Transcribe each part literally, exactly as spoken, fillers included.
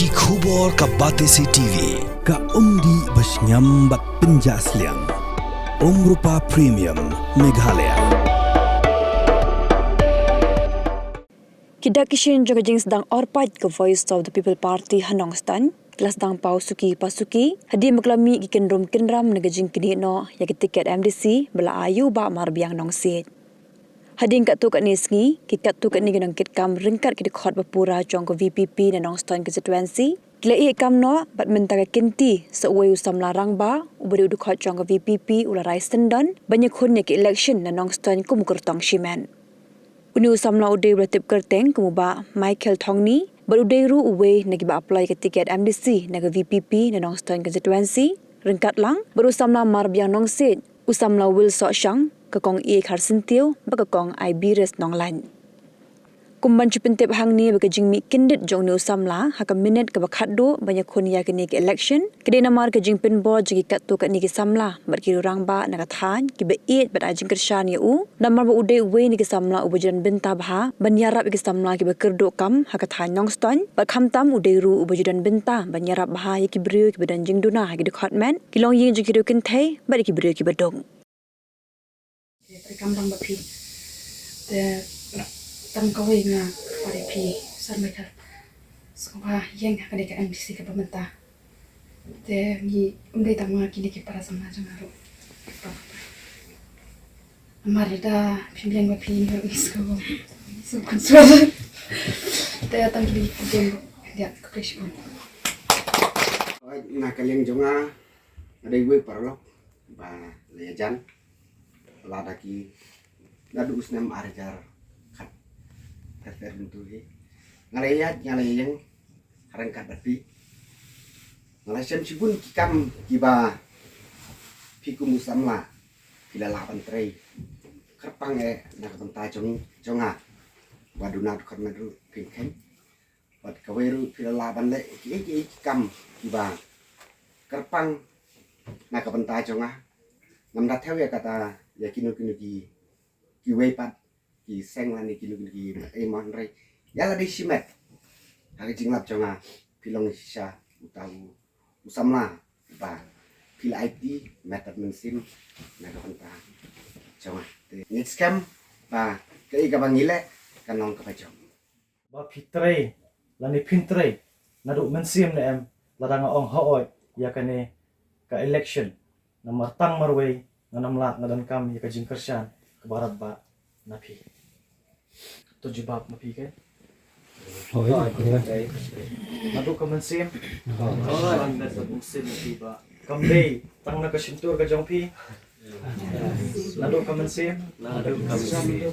Ki khubor ka Batesi T V, ka umdih ba shngiam bad pynjah sliang. Umrupa Premium, Meghalaya. Ki dak ki shin jong ka jingsdang orpait ka Voice of the People Party ha Nongstoiñ, ki la sdang paw suki pa suki hadien ba ki la mih ki kynrum kynram na ka jingknieh noh ïa ka tiket M D C ba la ai u Bah Marbiang Nongsiej. Hadien katto katne sngi, ki katto katne ki nongkitkam ryngkat ki dkhot ba pura jong ka V P P na Nongstoiñ constituency ki la ïeh kam noh bad mynta ka kynti sa uwei u samla rangbah uba dei u dkhot jong ka V P P u la rai syndon ban ïakhun ïa ka election na Nongstoiñ kum u kyrtong shimet. Une u samla u dei uba la tip kyrteng kum u Bah Michael Thongni bad u dei ruh uwei na kiba apply ka tiket M D C na ka V P P na Nongstoiñ constituency, ryngkat lang bad u samla Marbiang Nongsiej, u samla Wilsoh Shang, ka kong Iei Kharsyntiew bad ka kong Aibiris Nonglait. Kum ban shu pyntip hangne ba ka jingmih kyndit jong une u samla ha ka minit kaba khatduh ban ïakhun ïa kane ka election ka dei namar ka jingpynbor jong ki katto katne ki samla bad ki rangbah na ka thaiñ kiba ïeit bad ai jingkyrshan ïa u, namar ba u dei uwei na ki samla uba ju don bynta bha ban ïarap ïa ki samla kiba kyrduh kam ha ka thaiñ Nongstoiñ, bad khamtam u dei ruh uba ju don bynta ban ïarap bha ïa ki briew kiba don jingduna ha ki dkhot met, ki longïing jong ki riew kynthei bad ïa ki briew kiba duk. Te trei kam lang bad phi. Te tang kawei nga kyrpad ïa phi, Sir Michael, sngewbha ïeng ha kane ka M D C kaba mynta. Te ngi, ym dei tang ma kine ki para samla jong nga ruh. Namar da phim ïeng ma phi, ngi ruh ngi sngewbha, sngewbha khunswet. Te tang kine ki para samla ruh. Ïa, khublei shibun. Oi, na ka liang jong nga, nga dei uwei u paralok ba la ïajan lada ki, naduh u snem ar hajar khat, ter ter mynta hi. Nga la ïaid, nga la ïeng ha ryngkat bad phi. Nga la shem shibun ki kam kiba phi kum u samla phi la lah ban trei kyrpang eh na ka bynta jong, jong nga. Ba duna dkhot met ruh phin kheiñ. Bad kawei ruh phi la lah ban leh kiei kiei ki kam kiba kyrpang na ka bynta jong nga. Ngam da thew ïa kata ïa kino kino ki, kiwei pat ki seng lane kino kino ki, eh, mon rei. Ïa lade shimet ha ka jinglap jong nga, phi long shisha uta u, u samla ba phi la aiti met bad mynsiem na ka bynta jong nga. Te ngi skhem ba kaei kaba ngi leh kan long kaba jop. Ba phi trei lane phin trei naduh mynsiem ne em, lada nga ong hooid ïa kane ka election, namar tang marwei ngan ym lah, nga donkam ïa ka jingkyrshan kaba radbah na phi. To jubab ma phi ke. Hooid. Naduh ka mynsiem. Hooid. Naduh ka mynsiem na phi ba kam dei tang na ka shyntur ka jong phi. Naduh ka mynsiem. Naduh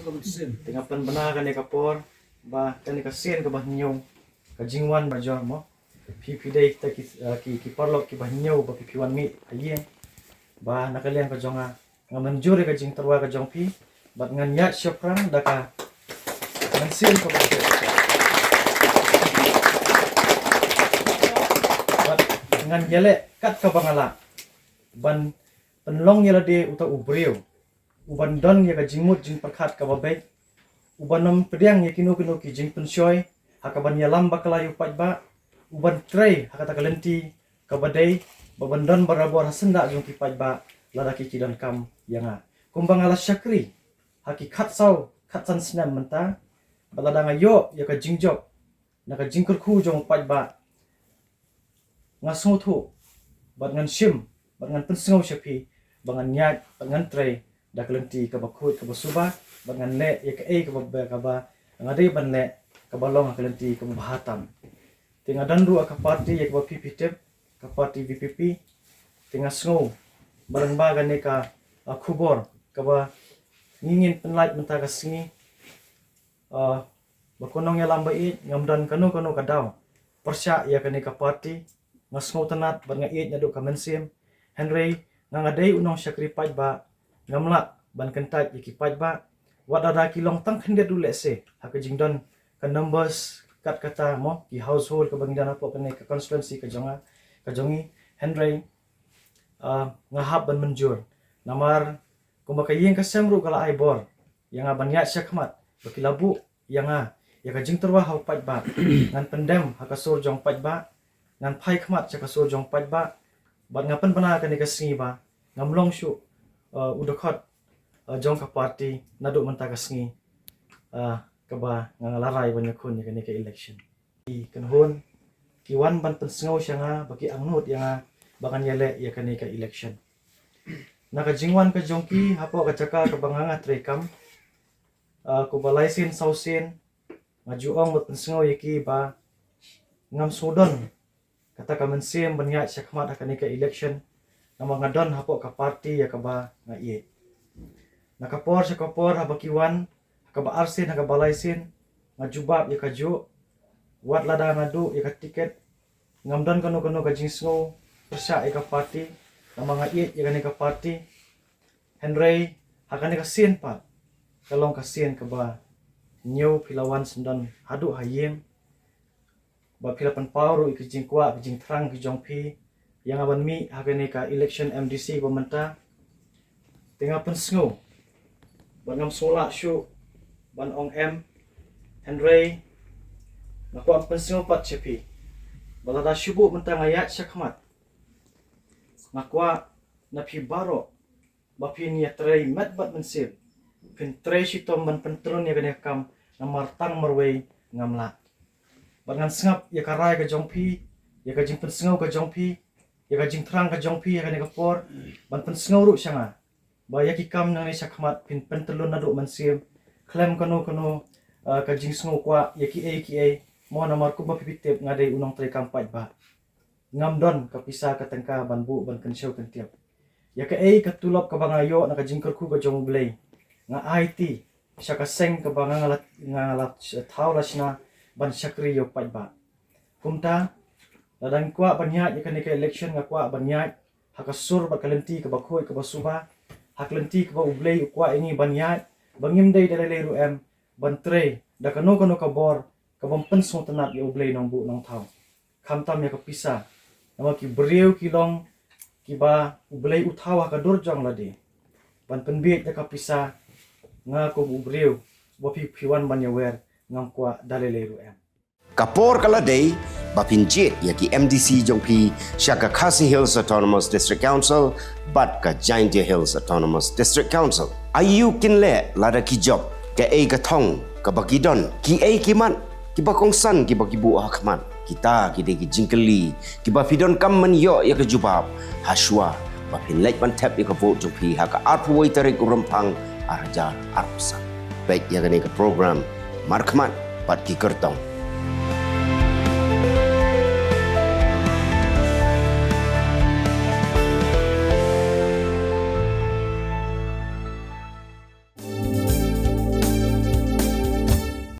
ka mynsiem. Te nga pynbna kane ka por ba kane ka sien kaba hynñiew, ka jingwan ba jor mo. Phi, phi dei kita ki, eh, ki, ki paralok kiba hynñiew ba phi, phi wan mih ha ïing. Ba na ka liang ka jong nga, nga mynjur ïa ka jingtyrwa ka jong phi bad ngan ïaid shaphrang da ka mynsiem kaba, bad ngan ïaleh kat kaba nga lah ban pynlong ïa lade uta u briew uban don ïa ka jingmut jingpyrkhat kaba beit, uban ym pdiang ïa kino kino ki jingpynshoi ha kaban ïalam bakla ïa u paidbah, uban trei ha kata ka lynti kaba dei, ba ban don barabor ha syndah jong ki paidbah lada ki, ki donkam ïa nga. Kumba nga la shakri ha ki khatsaw khatsan snem mynta, bad lada nga ïoh ïa ka jingjop na ka jingkyrkhu jong u paidbah, nga sngewthuh bad ngan shim bad ngan pynsngew sha phi ba ngan ïaid bad ngan trei da ka lynti kaba khuid kaba suba, bad ngan leh ïa kaei kaba, kaba nga dei ban leh, kaba long ha ka lynti kaba bha tam. Te nga don ruh ha ka party ïa kaba phi, phi tip, ka party V P P. Te nga sngew ba lyngba kane ka, ah, khubor kaba ngi ngin pynlait mynta ka sngi, ah, ba ko nongïalam ba ïeit, ngam don kano kano ka daw pyrshah ïa kane ka party. Nga sngewtynnat bad nga ïeit naduh ka mynsiem. Hynrei nga, nga dei u nongshakri paidbah, ngam lah ban kyntait ïa ki paidbah, wat lada ki long tang khyndiat ruh lehse ha ka jingdon ka numbers kat kata mo, ki household kaba ngi don hapoh kane ka constituency ka jong nga, ka jong ngi. Hynrei, ah, nga hap ban mynjur namar kumba ka ïing ka sem ruh ka la ai bor ïa nga ban ïaid shakhmat ba ki la buh ïa nga ïa ka jingtyrwa ha u paidbah. Ngan pyndem ha ka sur jong paidbah, ngan phai khmat sha ka sur jong paidbah, bad nga pynbna kane ka sngi ba ngam long shuh, uh, u dkhot, uh, jong ka party naduh mynta ka sngi, uh, kaba nga la rai ban ïakhun ïa kane ka election. Ki kynhun ki wan ban pynsngew sha nga ba ki angnud ïa nga ba ngan ïaleh ïa kane ka election. Na ka jingwan ka jong ki hapoh ka jaka kaba nga nga trei kam, uh, kumba lai sien saw sien, nga ju ong bad pynsngew ïa ki ba ngam sngewdon kata ka mynsiem ban ïaid shakhmat ha kane ka election, namar nga don hapoh ka party ïa kaba nga ïeit. Na ka por sha ka por haba ki wan, ha kaba arsien ha kaba lai sien, nga jubab ïa kajuh, wat lada nga duh ïa ka tiket, ngam don kano kano ka jingsngew pyrshah ïa ka party, namar nga ïeit ïa kane ka party. Hynrei ha kane ka sien pat ka long ka sien kaba hynñiew phi la wan syndon haduh ha ïing, ba phi la pynpaw ruh ïa ki jingkwah ki jingthrang ki jong phi ïa nga ban mih ha kane ka election M D C ba mynta. Te nga pynsngew bad ngam sngewlah shuh ban ong em, hynrei nga kwah pynsngew pat sha phi ba lada shu buh mynta nga ïaid shakhmat, nga kwah na phi baroh ba phin ïatrei met bad mynsiem, phin trei shitom ban pyntrun ïa kane ka kam, namar tang marwei ngam lah. Bad ngan sngap ïa ka rai ka jong phi, ïa ka jingpynsngew ka jong phi, ïa ka jingthrang ka jong phi ha kane ka por, ban pynsngew ruh sha nga ba ïa ki kam nangne shakhmat phin pyntrun naduh mynsiem, khlem kano kano, uh, ka jingsngew kwah ïa kiei kiei, mo namar kumba phi tip nga dei u nongtrei kam paidbah. Ngam don ka pisa ka tyngka ban buh ban kynshew kyntip. Ïa kaei ka tulop kaba nga ïoh na ka jingkyrkhu ka jong U Blei, nga aiti sha ka seng kaba nga la, nga la thaw la shna ban shakri ïa u paidbah. Kumta, lada nga kwah ban ïaid ïa kane ka election, nga kwah ban ïaid ha ka sur bad ka lynti kaba khuid kaba suba, ha ka lynti kaba U Blei u kwah ïa ngi ban ïaid, ba ngim dei da lei lei ruh em ban trei da kano kano ka bor ka bym pynsngewtynnat ïa U Blei Nongbuh Nongthaw, khamtam ïa ka pisa. Namar ki briew ki long kiba U Blei u thaw ha ka dur jong lade ban pynbiej da ka pisa. Nga kum u briew ba phi, phi wan ban ïawer, ngam kwah da lei lei ruh em. Ka por ka la dei ba phin jied ïa ki M D C jong phi sha ka Khasi Hills Autonomous District Council bad ka Jaintia Hills Autonomous District Council. Aïu kin leh lada ki jop, kaei ka thong kaba ki don, kiei ki mat kiba kongsan kiba ki buh ha khmat? Kita ki dei ki jingkylli kiba phi donkam ban ïoh ïa ka jubab hashwa ba phin leit ban thep ïa ka vote jong phi ha ka arphew wei tarik u Rymphang ar hajar arphew san. Peit ïa kane ka program Markhmat bad ki Kyrtong.